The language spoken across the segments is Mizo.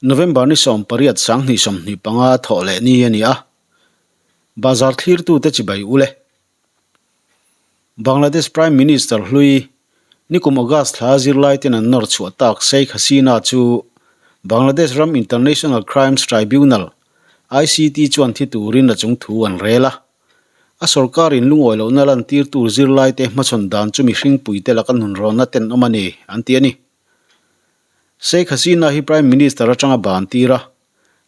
November ni 18 2025 thawh leh ni a ni a, bazar thlirtute chibai ule. Bangladesh Prime Minister hlui nikum August thla zirlaiten an nawr chhuah tak Sheikh Hasina chu Bangladesh ram International Crimes Tribunal, ICT, chuan thi turin a chung thu an rel a. A sorkar in lungawi lohna lantirtu zirlaite hmachhawn dan chu mihring puite laka nunrawnna tenawm a ni, an ti a ni. Sheikh Hasina hi Prime Minister atanga ban tir a,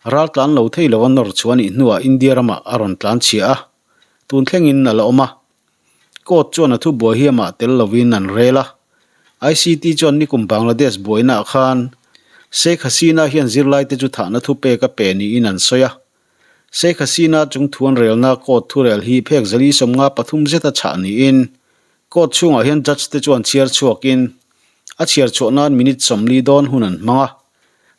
ral tlan lo thei lova nawr chhuah a nih hnuah India ramah a rawn tlan chhia a, tun thlengin a la awm a. Court chuan a thubuai hi amah tel lovin an rel a. ICT chuan nikum Bangladesh buainaah khan Sheikh Hasina hian zirlaite chu thahna thupek a pe niin an sawi a. Sheikh Hasina chung thuan relna court thurel hi phek zali 53 zeta chhah niin court chhungah hian judge te chuan chhiar chhuakin a chhiar chhuah nan minute 40 dawn hun an hmang a.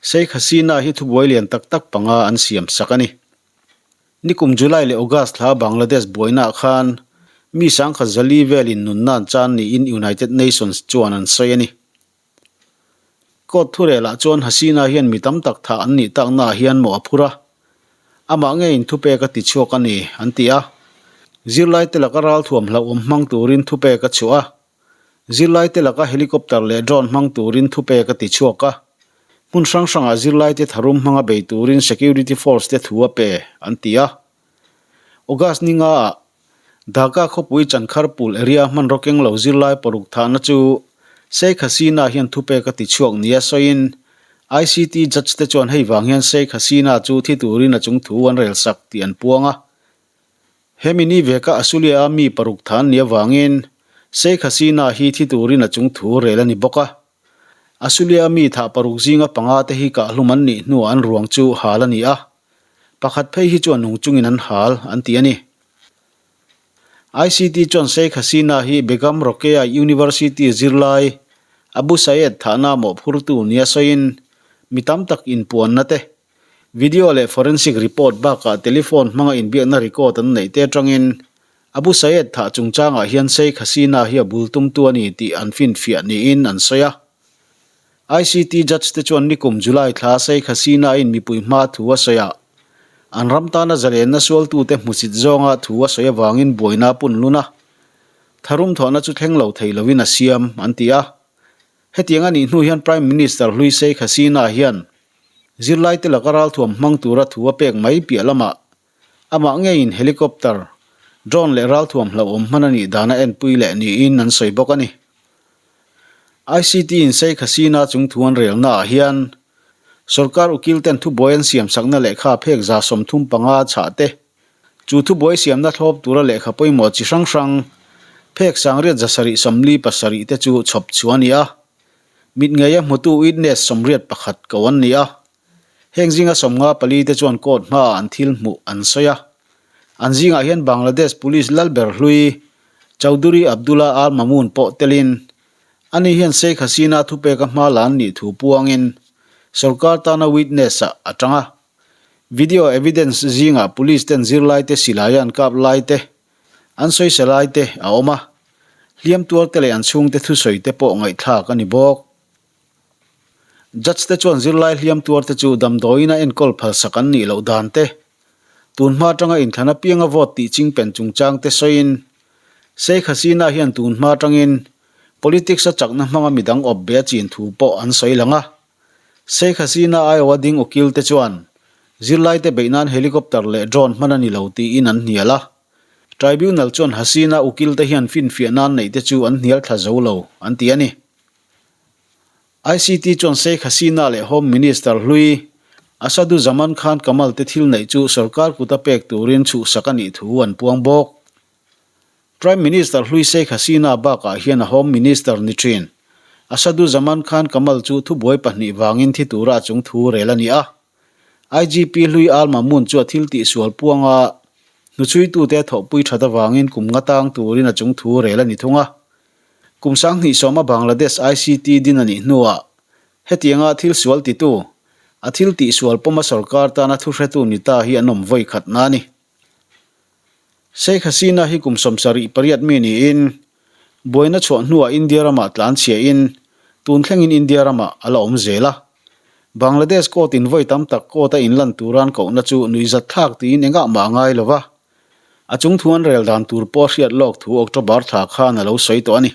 Sheikh Hasina hi thubuai lian tak tak panga an siam sak a ni. Nikum July leh August thla Bangladesh buainaah khan mi sangkhat zali velin nunna an chan niin United Nations chuan an sawi a ni. Court thurelah chuan Hasina hian mi tam tak thah an nih taknaah hian mawh a phur a, amah ngeiin thupek a ti chhuak a ni, an ti a. Zirlaite laka ralthuam hlauhawm hmang turin thupek a chhuah a, zirlaite laka helicopter leh drone hmang turin thupek a ti chhuak a, hmun hrang hrangah zirlaite tharum hmanga bei turin security force te thu a pe, an ti a. August ni ngaah Dhaka khawpui Chankharpul area hmanraw keng lo zirlai paruk thahna chu Sheikh Hasina hian thupek a ti chhuak nia sawiin ICT judge te chuan hei vang hian Sheikh Hasina chu thi turin a chung thu an rel sak tih an puang a. Hemi ni veka Ashulia-a mi paruk thah an nih avangin Sheikh Hasina hi thi turin a chung thu rel a ni bawk a. Ashulia-a mi thah paruk zinga panga te hi kahhlum an nih hnuah an ruang chu hal a ni a, pakhat phei hi chuan nung chungin an hal an ti a ni. ICT chuan Sheikh Hasina hi Begum Rokeya University zirlai Abu Sayed thahna mawhphurtu nia sawiin mi tam tak inpuanna te, video leh forensic report bakah telephone hmanga inbiakna record an neih te atangin Abu Sayed thah chungchangah hian Sheikh Hasina hi a bul tumtu a ni tih an finfiah niin an sawi a. ICT judge te chuan nikum July thla Sheikh Hasina-in mipui hma thu a sawi a, an ram tana zalenna sualtute hmusit zawnga thu a sawi avangin buaina a pun lun a, tharum thawhna chu thleng lo thei lovin a siam, an ti a. Hetiang a nih hnu hian Prime Minister hlui Sheikh Hasina hian zirlaite laka ralthuam hmang tura thu a pek mai piah lamah Amah ngeiin helicopter, drone leh ralthuam hlauhawm hman a nih dan a enpui leh niin an sawi bawk a ni. ICT in Sheikh Hasina chung thu an relna ah hian sorkar ukil ten thubuai an siam sakna lehkha phek 35 chhah te, chu thubuai siamna thlawp tura lehkha pawimawh chi hrang hrang phek 747 te chu chhawp chhuah a ni a. Mit ngeia hmutu witness 81 ko an ni a. Heng zinga 54 te chuan court hmaah an thil hmuh an sawi a. An zingah hian Bangladesh Police lalber hlui Chowdhury Abdullah Al Mamun pawh telin ani hian Sheikh Hasina thupeka hma la an nih thu puangin sorkar tana witness-ah a tang a. Video evidence zingah police ten zirlaite silai an kap lai te, an sawisa lai te a awm a. Hliam tuarte leh an chhungte thusawi te pawh ngaihthlak a ni bawk. Judge te chuan zirlai hliam tuar te chu damdawiin a enkawl phalsak an nih loh dan te, tun hma atanga inthlan apianga vote tih chingpen chungchang te sawiin Sheikh Hasina hian tun hma atangin politics a chakna hmanga midang awp be a chin thu pawh an sawi lang a. Sheikh Hasina aiawha ding ukil te chuan zirlai te beih nan helicopter leh drone hman a ni lo tiin an hnial a. Tribunal chuan Hasina ukil te hian finfiah nan neih te chu an hnial thla zo lo an ti a ni. ICT chuan Sheikh Hasina leh Home Minister hlui Asaduzzaman Khan Kamal te thil neih chu sorkar kuta pek turin chhuhsak a nih thu an puang bawk. Prime Minister hlui Sheikh Hasina bakah hian a Home Minister ni thin Asaduzzaman Khan Kamal chu thubuai pahnih vangin thi tura a chung thu rel a ni a. IGP hlui Al Mamun chu a thil tihsual puanga hnuchhuitute a thawhpui that avangin kum nga tang turin a chung thu rel a ni thung a. Kum 2010 a Bangladesh ICT din a nih hnuah hetianga thil sual titu, a thil tihsual pawma sorkar tana thuhretu ni ta hi an awm vawi khat na a ni. Sheikh Hasina hi kum 78 mi niin buaina chhuah hnuah India ramah tlan chhiahin tun thlengin India ramah a la awm zel a. Bangladesh court in vawi tam tak court a inlan tura an kohna chu nuihzat thlak tiin engah mah a ngai lo va, a chung thu an rel dan tur pawh a hriat lawk thu October thla khan a lo sawi tawh a ni.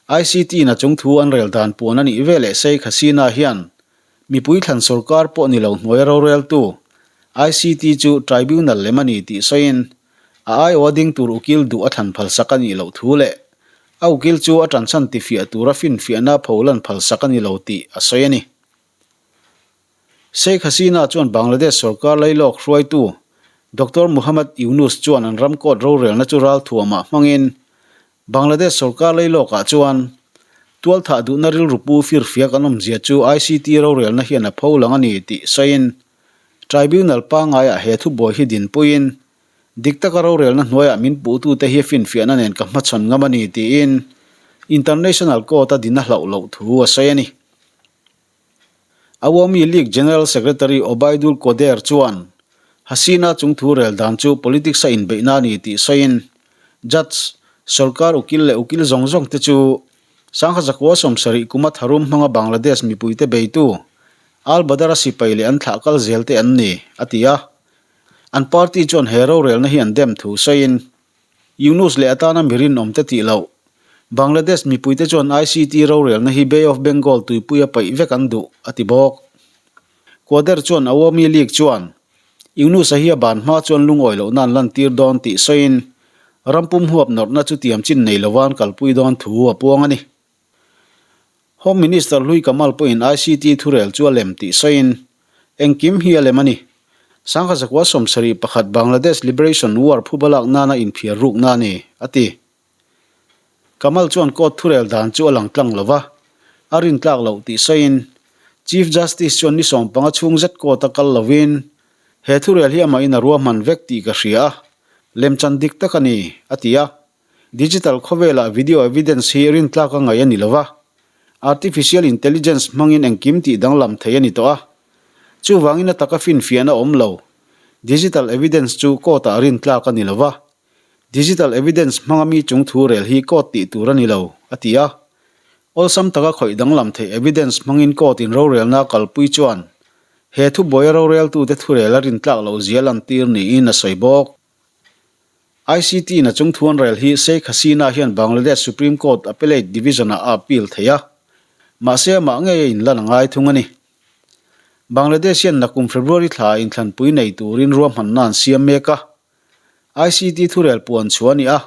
ICT in a chung thu an rel dan puan a nih veleh Sheikh Hasina hian mipui thlan sorkar pawh ni lo hnuaia roreltu ICT chu tribunal lem a ni tih sawiin a aiawha ding tur ukil duh a thlan phalsak a nih loh thu leh a ukil chu a tanchhan tifiah tura finfiahna pholan phalsak a ni lo tih a sawi a ni. Sheikh Hasina chuan Bangladesh sorkar lailawk hruaitu Doctor Muhammad Yunus chuan an ram court rorelna chu ralthuamah hmangin Bangladesh sorkar lailawkah chuan tualthah duhna rilru pu firfiak an awmzia chu ICT rorelna hian a pho lang a ni tih sawiin Tribunal pangaiah he thubuai hi dinpuiin dik taka rorelna hnuaiah min puhtute hi finfiahna nen ka hmachhawn ngam a ni tiin International Court-a din a hlauh loh thu a sawi a ni. Awami League General Secretary Obaidul Quader chuan Hasina chungthu rel dan chu politics a inbeihna a ni tih sawiin Judge, sorkar ukil leh ukil zawng zawng te chu Sangha zakua 70 kuma tharum hmanga Bangladesh mipuite beitu Al Badr-a sipai leh an thlah kal zel te an ni, a ti a. An party chuan he rorelna hi an dem thu sawiin Yunus leh atana mi rinawmte tih loh. Bangladesh mipuite chuan ICT rorelna hi Bay of Bengal tuipuia paih vek an duh, a ti bawk. Quader chuan Awami League chuan Yunus-a hi a ban hma chuan lungawi lohna an lantir dawn tih sawiin rampum huap nawrhna chu tiam chin nei lova an kalpui dawn thu a puang a ni. Home Minister Hlui Kamal pawhin ICT thurel chu a lem tih sawiin, Engkim hi a lem a ni. Sangha zakua 71 Bangladesh Liberation War phuba lak nana inphiar rukna a ni, a ti. Kamal chuan court thurel dan chu a lang tlang lo va, a rintlak loh tih sawiin, Chief Justice chuan ni 15 chhung zet court a kal lovin, he thurel hi amahin a ruahman vek tih ka hria a, lemchan dik tak a ni, a ti a. Digital khawvelah video evidence hi rintlak a ngaih a ni lo va, artificial intelligence hmangin engkim tih danglam thei a ni tawh a. Chuvangin a taka finfiahna awm lo. Digital evidence chu court-ah rintlak a ni lo va, digital evidence hmanga mi chung thu rel hi court tih tur a ni lo, a ti a. Awlsam taka khawih danglam theih evidence hmangin court-in rorelna a kalpui chuan he thubuaia roreltute thurel a rintlak loh zia lantir niin a sawi bawk. ICT in a chung thuan rel hi Sheikh Hasina hian Bangladesh Supreme Court Appellate Division-ah a appeal thei a, mahse amah ngei a inlan a ngai thung a ni. Bangladesh hian nakum February thlaah inthlanpui nei turin ruahmanna an siam mek a, ICT thurel puan chhuah a ni a,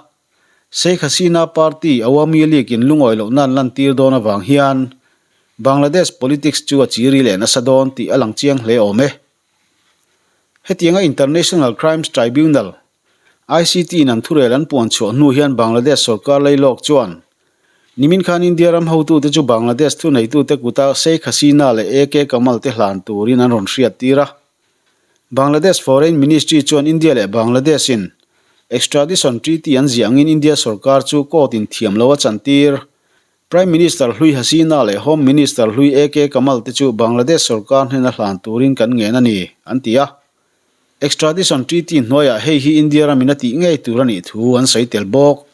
Sheikh Hasina party Awami League in lungawi lohna an lantir dawn avang hian Bangladesh politics chu a chiri leh nasa dawn tih a lang chiang hle awm e. Hetianga International Crimes Tribunal, ICT, in an thurel an puan chhuah hnu hian Bangladesh sorkar lailawk chuan nimin khan India ram hotute chu Bangladesh thuneitute kuta Sheikh Hasina leh AK Kamal te hlan turin an rawn hriat tir a. Bangladesh Foreign Ministry chuan India leh Bangladesh in Extradition Treaty an ziah angin India sorkar chu court in thiam lo a chantir. Prime Minister hlui Hasina leh Home Minister hlui AK Kamal te chu Bangladesh sorkar hnena hlan turin kan ngen a ni, an ti a. Extradition Treaty hnuaiah hei hi India ramin a tih ngei tur a nih thu an sawi tel bawk.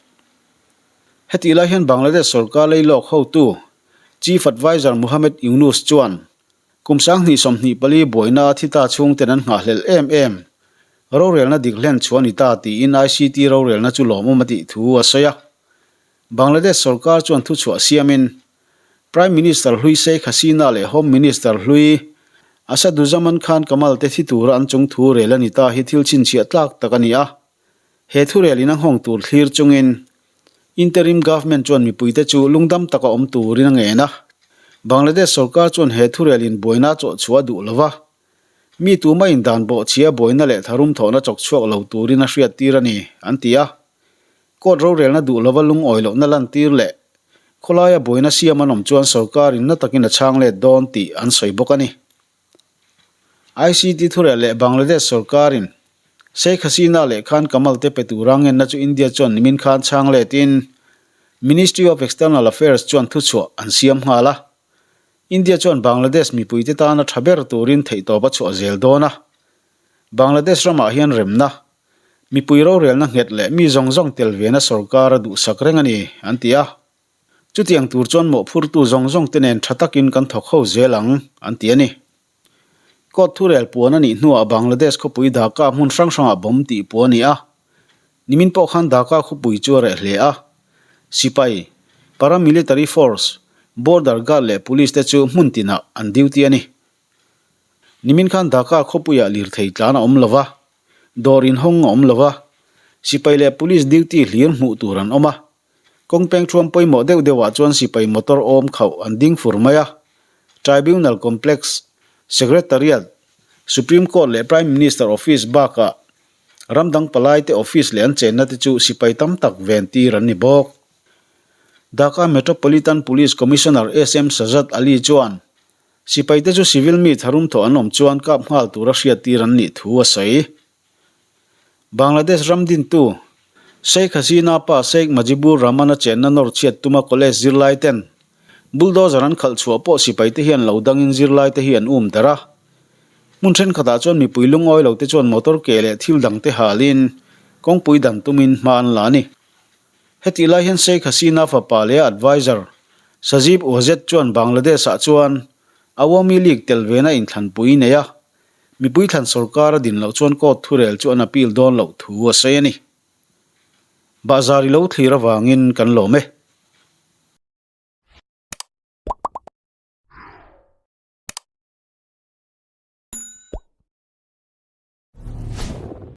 Hetih lai hian Bangladesh sorkar leilawk hotu Chief Adviser Muhammad Yunus chuan kum 2024 buaina a thi ta chhungten an nghahhlelh em em rorelna dik hlen chhuah a ni ta tiin ICT rorelna chu lawmawm a tih thu a sawi a. Bangladesh sorkar chuan thuchhuah siamin Prime Minister hlui Sheikh Hasina leh Home Minister hlui Asaduzzaman Khan Kamal te thi tura an chung thu rel a ni ta hi thil chhinchhiah tlak tak a ni a. He thurel in a nghawng tur thlir chungin Interim Government chuan mipuite chu lungdam taka awm turin a ngen a. Bangladesh sorkar chuan he thurel in buaina a chawhchhuah a duh lova, mi tuma indan bawhchhia buaina leh tharum thawhna chawkchhuak lo turin a hriattir a ni, an ti a. Court rorelna duh lova lungawi lohna lantir leh khawlaia buaina siam an awm chuan sorkarin na takin a chhang let dawn tih an sawi bawk a ni. ICT thurel leh Bangladesh sorkarin Sheikh Hasina leh Khan Kamal te pe tura ngenna chu India chuan nimin khan chhang letin Ministry of External Affairs chuan thuchhuah an siam nghal a. India chuan Bangladesh mipuite tana tha ber turin theihtawp a chhuah zel dawn a. Bangladesh ramah hian remna, mipui rorelna nghet leh mi zawng zawng tel vena sorkar a duhsak reng a ni, an ti a. Chutiang tur chuan mawhphurtu zawng zawng te nen tha takin kan thawk ho zel ang, an ti a ni. Court thurel puan a nih hnuah Bangladesh khawpui Dhaka hmun hrang hrangah bomb tih puh a ni a. Nimin pawh khan Dhaka khawpui chu a reh hle a. Sipai, paramilitary force, border guard leh police te chu hmun tinah an duty a ni. Nimin khan Dhaka khawpuiah lirthei tlan a awm lo va, dawr inhawng a awm lo va, sipai leh police duty hlir hmuh tur an awm a. Kawng peng thuam pawimawh deuh deuhah chuan sipai motor awm khauh an ding fur mai a. Tribunal Complex, Secretariat, Supreme Court leh Prime Minister Office bakah ram dang palaite office leh an chenna te chu sipai tam tak ven tir an ni bawk. Dhaka Metropolitan Police Commissioner SM Sajjad Ali chuan sipaite chu civil mi tharum thawh an awm chuan kap nghal tura hriattir an nih thu a sawi. Bangladesh ram dintu Sheikh Hasina pa Sheikh Mujibur Rahman-a chenna nawr chhiat tuma college zirlai ten bulldozer an khalh chhuah pawh sipaite hian lo dangin zirlaite hi an um darh a. Hmun thenkhatah chuan mipui lungawi lo te chuan motor ke leh thil dang te halin kawngpui dan tumin hma an la a ni. Hetih lai hian Sheikh Hasina fapa leh a advisor Sajib Wazed chuan Bangladesh-ah chuan Awami League tel vena inthlanpui nei a, Mipui thlan sorkar a din loh chuan court thurel chu an appeal dawn loh thu a sawi a ni. Bahzar i lo thlir avangin kan lawm e.